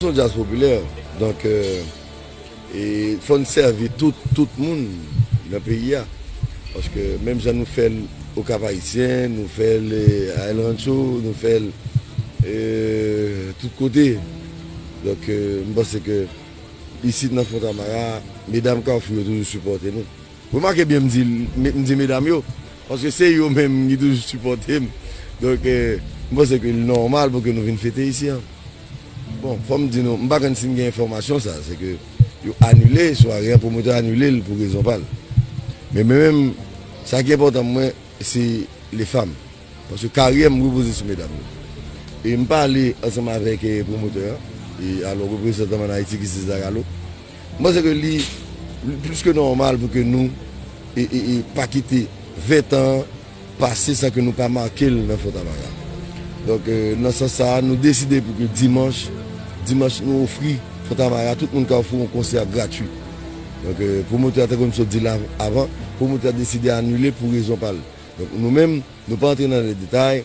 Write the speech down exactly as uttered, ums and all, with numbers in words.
Se yon djaz popilè, donk, e, e fò n sèvi tout, tout moun nan peyi a. Paske menm jan nou fè l Okap Ayisyen, nou fè l, e, El Rancho, nou fè l, e, tout kote. Donk, e, m panse ke isit nan Fontamara, medam Kafou yo toujou sipòte nou. Remake byen, m di, m di medam yo, paske se yo menm ki toujou sipòte m. Donk, e, m panse ke li nòmal pou ke nou vin fete isi an. Bon, fò m di nou, m pa konn si n gen enfòmasyon sa, se ke yo anile sware an, pwomotè anile l pou rezon pa l. Men mwen menm, sa ki enpòtan pou mwen, se lefam. Paske karyè m repoze sou medam yo. E m pale ansanm avèk, e, pwomotè an, e alò reprezantan m ann Ayiti ki se Zaralo. M panse ke li, li plis ke nòmal pou ke nou, e, e, e pa kite ven tan an pase san ke nou pa make l nan Fontamara. Donk, e, nan sans sa a, nou deside pou ke dimanch, dimanch nou ofri Fontamara, tout moun ka ofri yon konsè gratui. Donk, e, pwomotè a, tankou m sot di la avan, pwomotè a deside anile pou rezon pa l. Donk, nou menm, nou pa antre nan lè detay.